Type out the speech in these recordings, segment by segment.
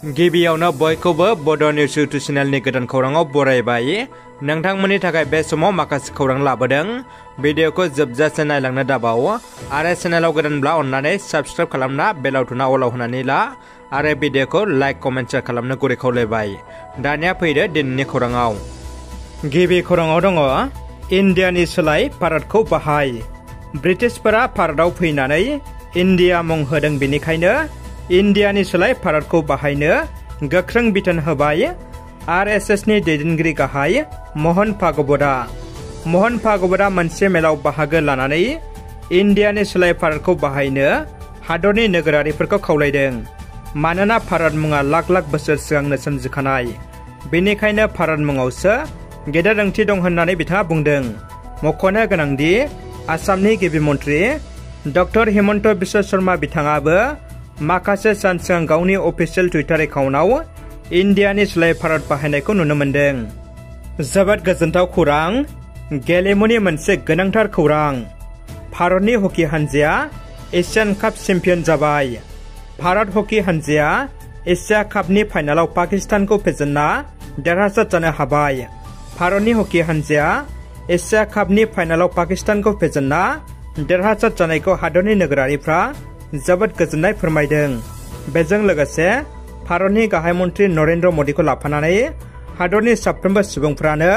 गिबियावनो बयखौबो बड' निउस इउटुब चेनेलनि गोदान खौराङाव बरायबाय। नोंथांमोननि थाखाय बे समाव माखासे खौरां लाबोदों। भिडिअखौ जोबजासे नायलांनो दाबाव आरो चेनेलाव गोदानब्ला अन्नानै साबस्क्राइब खालामना बेल आइकनआ अलाव होनानै ला आरो भिडिअखौ लाइक कमेन्ट शेयार खालामनो गुरै खावलायबाय। दानिया फैदो दिनैनि खौराङाव। गिबि खौराङाव दङ इन्डियानि सोलाय भारतखौ बाहाय। ब्रिटिशफोरा भारतआव फैनानै इन्डिया मुं होदों, बेनिखायनो इन्डियानि सोलाय भारतखौ बाहायनो गोख्रों बिथोन होबाय आरएसएसनि दैदेनगिरि गाहाय महन भागवतआ। महन भागवतआ मोनसे मेलाव बाहागो लानानै इन्डियानि सोलाय भारतखौ बाहायनो हादरनि नोगोरारिफोरखौ खावलायदों। मानोना भारत मुङा लाख लाख बोसोर सिगांनो सोमजिखानाय, बेनिखायनो भारत मुङावसो गेदेर ओंथि दं होननानै बिथाङा बुंदों। मख'नो गोनांदि आसामनि गिबि मन्थ्रि डक्टर हिमन्त बिश्व शर्मा बिथाङाबो माखासे सान सिगां गावनि अफिसियेल टुइटार एकाउन्टआव इन्डियानि सोलाय भारत बाहायनायखौ नुनो मोन्दों। जोबोद गोजोनथाव खौरां। गेलेमुनि मोनसे गोनांथार खौरां। भारतनि हकी हानजाया एशियान काप चेम्पियन जाबाय। भारत हकी हानजाया एशिया कापनि फाइनालाव पाकिस्तानखौ फेजेनना देरहासार जानो हाबाय। भारतनि हकी हानजाया एशिया कापनि फाइनालाव पाकिस्तानखौ फेजेनना देरहासार जानायखौ हादरनि नोगोरारिफ्रा जोबोद गोजोननाय फोरमायदों। बेजों लोगोसे भारतनि गाहाय मन्थ्रि नरेन्द्र मदिखौ लाफानानै हादरनि साफ्रोमबो सुबुंफ्रानो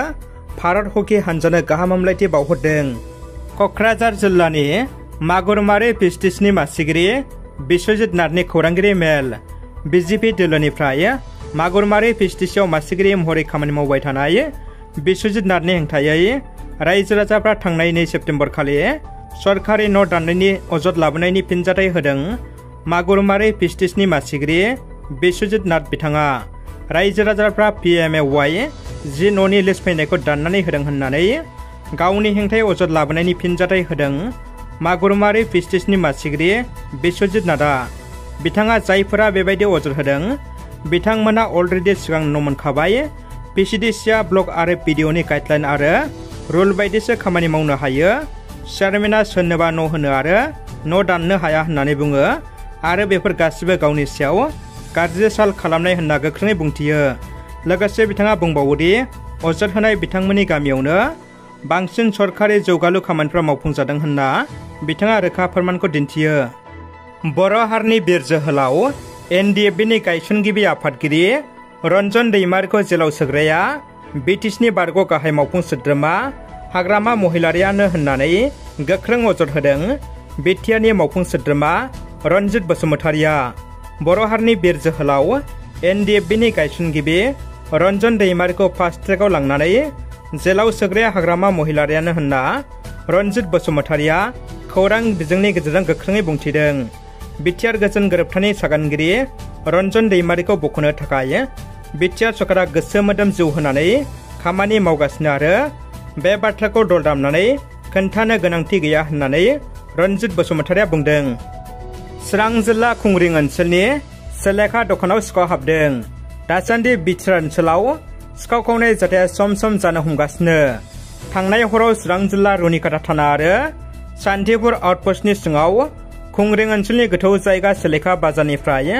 भारत हकी हानजानो गाहाम हामलायथि बावहरदों। क'क्राझार जिल्लानि मागुरमारि पिस्टिसनि मासिगिरि बिश्वजित नाथनि खौरांगिरि मेल। बिजेपि दोलोनिफ्राय मागुरमारि पिस्टिसआव मासिगिरि महरै खामानि मावबाय थानाय बिश्वजित नाथनि हेंथायै रायजो राजाफ्रा थांनाय 2 सेप्तेम्बर खालि सरकारि न' दाननायनि अजद लाबोनायनि फिनजाथाय होदों। मागुरमारि पिस्टिसनि मासिगिरि बिश्वजित नाथ बिथाङा रायजो राजाफ्रा PMAY 10 न'नि लिस्ट फैनायखौ दाननानै होदों होननानै गावनि हेंथायै अजद लाबोनायनि फिनजाथाय होदों। मागुरमारि पिस्टिसनि मासिगिरि बिश्वजित नाथआ बिथाङा जायफोरा बेबायदि अजद होदों बिथांमोना अलरेडि सिगां न' मोनखाबाय। PCDCआ ब्लक आरो PDOनि गाइडलाइन आरो रुल बायदिसो खामानि मावनो हायो। चेयारमेना सोरनोबा न' होनो आरो न' दाननो हाया होननानै बुङो आरो बेफोर गासिबो गावनि सायाव गाज्रि साल खालामनाय होनना गोख्रोङै बुंथियो। लोगोसे बिथाङा बुंबावोदि अजद होनाय बिथांमोननि गामियावनो बांसिन सरकारि जौगालु खामानिफ्रा मावफुंजादों होनना बिथाङा रोखा फोरमानखौ दिन्थियो। बर' हारिनि बिर जोहोलाव NDFBनि गायसनगिरि आफादगिरि रन्जन दैमारिखौ जेलाव सोग्राया BTSनि बारग' गाहाय मावफुं सोद्रोमा हाग्रामा महिलारियानो होननानै गोख्रों अजद होदों। बिटिआरनि मावफुं सोद्रोमा रनजित बसुमतारिया बर' हारिनि बिर जोहोलाव NDFBनि गायसनगिरि रन्जन दैमारिखौ फास्ट ट्रेकआव लांनानै जेलाव सोग्राया हाग्रामा महिलारियानो होनना रनजित बसुमतारिया खौरां बिजोंनि गेजेरजों गोख्रोङै बुंथिदों। बिटिआर गोजोन गोरोबथानि सागानगिरि रन्जन दैमारिखौ बख'नो थाखाय बिटिआर सरकारा गोसो मोदोम जिउ होनानै खामानि मावगासिनो आरो बे बाथ्राखौ दल दामनानै खोन्थानो गोनांथि गैया होननानै रनजित बसुमतारिया बुंदों। चिरां जिल्ला खुंग्रिं ओनसोलनि सेलेखा दखानाव सिखाव हाबदों। दासान्दि बिटिआर ओनसोलाव सिखाव खावनाय जाथाया सम सम जानो हमगासिनो। थांनाय हराव चिरां जिल्ला रुनिकाटा थाना आरो सान्तिपुर आउटपस्टनि सिङाव खुंग्रिं ओनसोलनि गोथौ जायगा सेलेखा बाजारनिफ्राय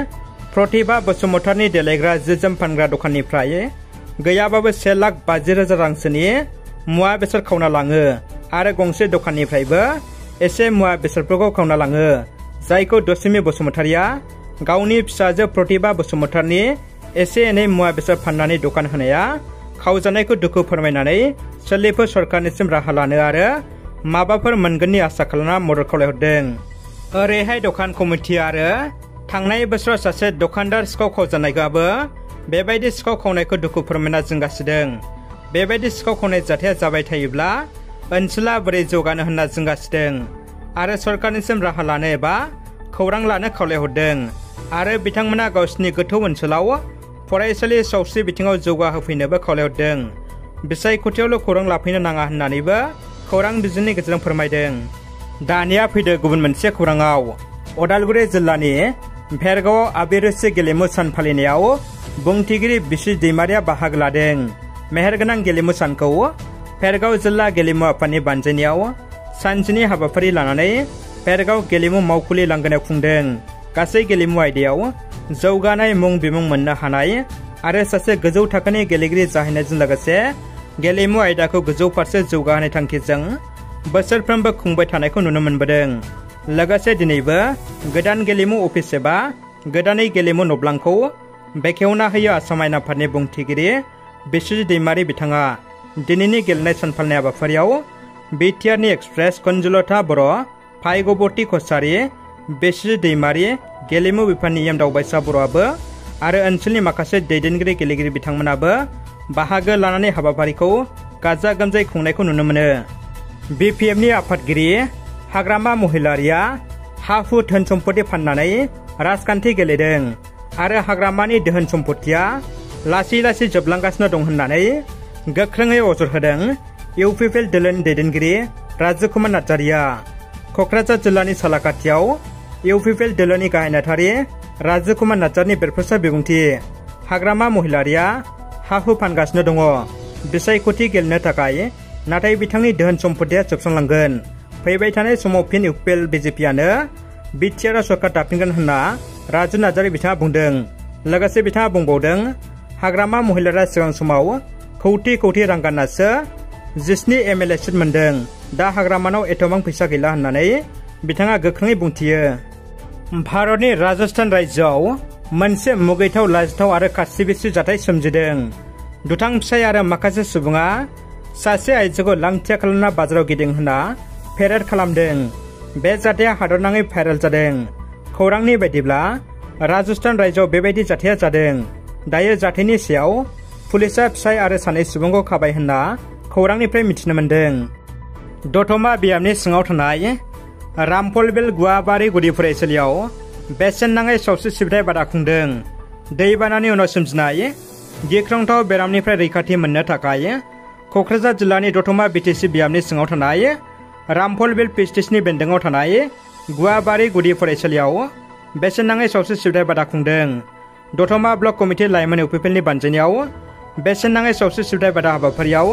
प्रतिभा बसुमतारिनि देलायग्रा जि-जोम फानग्रा दखाननिफ्राय गैयाबाबो 1,50,000 रांसोनि मुवा बेसाद खावना लाङो आरो गंसे दखाननिफ्रायबो एसे मुवा बेसादफोरखौ खावना लाङो, जायखौ दसमी बसुमतारिया गावनि फिसाजो प्रतिभा बसुमतारिनि एसे एनै मुवा बेसाद फाननानै दखान होनाया खावजानायखौ दुखु फोरमायनानै सोलिफु सरकारनिसिम राहा लानो आरो माबाफोर मोनगोननि आसा खालामना मदद खावलायहरदों। ओरैहाय दखान कमिटि आरो थांनाय बोसोराव सासे दखानदार सिखाव खावजानायआबो बेबायदि सिखाव खावनायखौ दुखु फोरमायना जिंगासिदों। बेबायदि सिखाव खावनाय जाथाया जाबाय थायोब्ला ओनसोला बोरै जौगानो होनना जिंगासिदों आरो सरकारनिसिम राहा लानो एबा खौरां लानो खावलायहरदों आरो बिथांमोना गावसिनि गोथौ ओनसोलाव फरायसालि सावस्रि बिथिङाव जौगाहोफैनोबो खावलायहरदों। बिसायख'थियावल' खौरां लाफैनो नाङा होननानैबो खौरां बिजोंनि गेजेरजों फोरमायदों। दानिया फैदो गुबुन मोनसे खौराङाव। अदालगुरि जिल्लानि भेरगावआव आबिरुसि गेलेमु सान फालिनायाव बुंथिगिरि बिश्वजित दैमारिया बाहागो लादों। मेहेरगोनां गेलेमु सानखौ भेरगाव जिल्ला गेलेमु आफादनि बानजायनायाव सानसेनि हाबाफारि लानानै भेरगाव गेलेमु मावखुलि लांगोनायाव खुंदों। गासै गेलेमु आयदायाव जौगानाय मुं बिमुं मोननो हानाय आरो सासे गोजौ थाखोनि गेलेगिरि जाहैनायजों लोगोसे गेलेमु आयदाखौ गोजौ फारसे जौगाहोनाय थांखिजों बोसोरफ्रोमबो खुंबाय थानायखौ नुनो मोनबोदों। लोगोसे दिनैबो गोदान गेलेमु अफिस एबा गोदानै गेलेमु नब्लांखौ बेखेवना होयो आसाम आयेन आफादनि बुंथिगिरि बिस्वजित दैमारि बिथाङा दिनैनि गेलेनाय सानफालिनाय हाबाफारियाव बिटिआरनि एक्सप्रेस कनजुलता बर', फायगबती कछारी, बिस्वजित दैमारि, गेलेमु बिफाननि एम दावबायसा बर'आबो आरो ओनसोलनि माखासे दैदेनगिरि गेलेगिरि बिथांमोनाबो बाहागो लानानै हाबाफारिखौ गाजा गोमजायै खुंनायखौ नुनो मोनो। बिपिएफनि आफादगिरि हाग्रामा महिलारिया हा-हु धोन सम्पति फाननानै राजखान्थि गेलेदों आरो हाग्रामानि धोन सम्पतिया लासै लासै जोबलांगासिनो दं होननानै गोख्रोङै अजद होदों इउपिपिएल दोलोनि दैदेनगिरि राजकुमार नार्जारिया। क'क्राझार जिल्लानि सालाकाटियाव इउपिपिएल दोलोनि गाहाय नेहाथारि राजकुमार नार्जारिनि बेरफ्रुसा बिबुंथि हाग्रामा महिलारिया हा-हु फानगासिनो दङ बिसायख'थि गेलेनो थाखाय, नाथाय बिथांनि धोन सम्पतिया जोबस्रांलांगोन। फैबाय थानाय समाव फिन इउपिपिएल बिजेपिआनो बिटिआरआव सरकार दाफिनगोन होनना राजु नार्जारि बिथाङा बुंदों। लोगोसे बिथाङा बुंबावदों हाग्रामा महिलारिया सिगां समाव कौटि कौटि रां गाननासो 17 एमएलए सिट मोनदों। दा हाग्रामानाव एथबां फैसा गैला होननानै बिथाङा गोख्रोङै बुंथियो। भारतनि राजस्थान रायजोआव मोनसे मुगैथाव लाजिथाव आरो खास्रि-बिस्रि जाथाय सोमजिदों। दुथां फिसाय आरो माखासे सुबुङा सासे आइजोखौ लांथिया खालामना बाजाराव गिदिंहोना पेरेड खालामदों। बे जाथाया हादरनाङै भाइरेल जादों। खौरांनि बायदिब्ला राजस्थान रायजोआव बेबायदि जाथाया जादों। दायो जाथायनि सायाव पुलिसा फिसाय आरो सानै सुबुंखौ खाबाय होनना खौरांनिफ्राय मिथिनो मोन्दों। दतमा बियाबनि सिङाव थानाय रामफलबिल गुवाबारि गुदि फरायसालियाव बेसेन नाङै सावस्रि सिबिथाय बादा खुंदों। दैबानानि उनाव सोमजिनाय गिख्रंथाव बेरामनिफ्राय रैखाथि मोननो थाखाय क'क्राझार जिल्लानि दतमा बिटिसि बियाबनि सिङाव थानाय रामफलबिल पिस्टिसनि बेन्दोङाव थानाय गुवाबारि गुदि फरायसालियाव बेसेन नाङै सावस्रि सिबिथाय बादा खुंदों। दतमा ब्लक कमिटि लाइमोन इउपिपिएलनि बानजायनायाव बेसेन नाङै सावस्रि सिबिथाय बादा हाबाफारियाव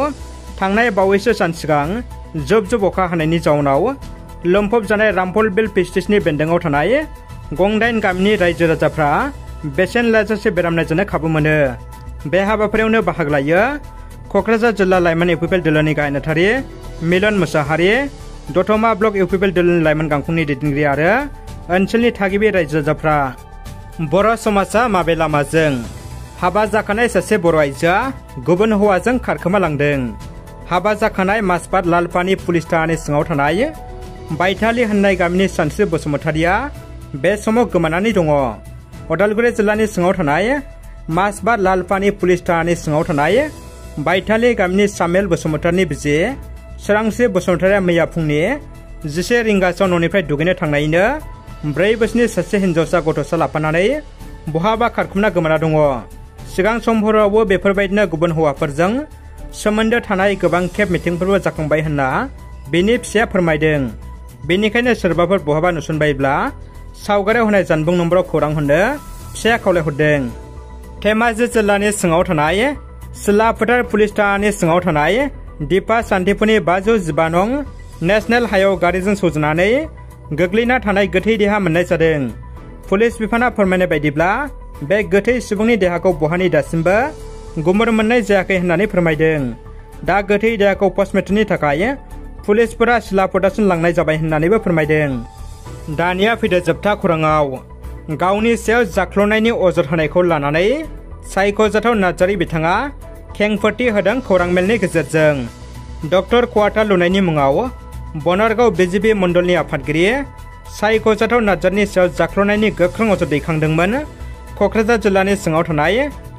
थांनाय बावैसो सान सिगां जुब जुब अखा हानायनि जाउनाव लोमफब जानाय रामफलबिल पिस्टिसनि बेन्दोङाव थानाय गंदाइन गामिनि रायजो राजाफ्रा बेसेन लाजासे बेराम नायजानो खाबु मोनो। बे हाबाफारियावनो बाहागो लायो क'क्राझार जिल्ला लाइमोन इउपिपिएल दोलोनि गाहाय नेहाथारि मिलन मुसाहारि, दतमा ब्लक इउपिपिएल दोलोनि लाइमोन गांखंनि दैदेनगिरि आरो ओनसोलनि थागिबि रायजो राजाफ्रा। बर' समाजा माबे लामाजों हाबा जाखानाय सासे बर' आइजोआ गुबुन हौवाजों खारखोमालांदों। हाबा जाखानाय माजबाद लालपानि पुलिस थानानि सिङाव थानाय बायथालि होननाय गामिनि सानस्रि बसुमतारिया बे समाव गोमानानै दङ। उदालगुरि जिल्लानि सिङाव थानाय माजबाद लालपानि पुलिस थानानि सिङाव थानाय बायथालि गामिनि सामेल बसुमतारिनि बिसि सोरांस्रि बसुमतारिया मैया फुंनि 11 रिंगासोआव न'निफ्राय दुगैनो थांनायैनो 4 बोसोरनि सासे हिनजावसा गथ'सा लाफानानै बहाबा खारखुमना गोमाना दङ। सिगां समफोरावबो बेफोरबायदिनो गुबुन हौवाफोरजों सोमोन्दो थानाय गोबां खेब मिथिंफोरबो जाखांबाय होनना बेनि फिसाया फोरमायदों। बेनिखायनो सोरबाफोर बहाबा नुसनबायब्ला सावगारियाव होनाय जानबुं नम्बराव खौरां हरनो फिसाया खावलायहरदों। धेमाजि जिल्लानि सिङाव थानाय सिला फोथार पुलिस थानानि सिङाव थानाय दिपा सान्थिफुरनि 515 नं नेशनेल हाइवेआव गारिजों सौजानानै गोग्लैना थानाय गोथै देहा मोननाय जादों। पुलिस बिफाना फोरमायनाय बायदिब्ला बे गोथै सुबुंनि देहाखौ बहानि दासिमबो गुमुर मोननाय जायाखै होननानै फोरमायदों। दा गोथै देहाखौ पस्टमर्टेमनि थाखाय पुलिसफोरा सिला फोथारसिम लांनाय जाबाय होननानैबो फोरमायदों। दानिया फैदो जोबथा खौराङाव। गावनि सायाव जाख्ल'नायनि अजद होनायखौ लानानै सायख'जाथाव नार्जारि बिथाङा खेंफोरथि होदों खौरां मेलनि गेजेरजों। डक्टर क्वार्टार लुनायनि मुङाव बनारगाव बिजेपि मण्डलनि आफादगिरि सायख'जाथाव नार्जारिनि सायाव जाख्ल'नायनि गोख्रों अजद दैखांदोंमोन क'क्राझार जिल्लानि सिङाव थानाय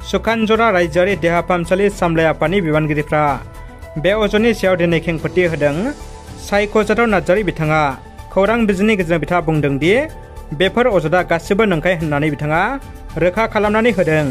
सुखानजरा रायजोआरि देहा फाहामसालि सामलाय आफादनि बिबानगिरिफ्रा। बे अजदनि सायाव दिनै खेंफोरथि होदों सायख'जाथाव नार्जारि बिथाङा। खौरां बिजोंनि गेजेरजों बिथाङा बुंदों दि बेफोर अजदआ गासिबो नंखाय होननानै बिथाङा रोखा खालामनानै होदों।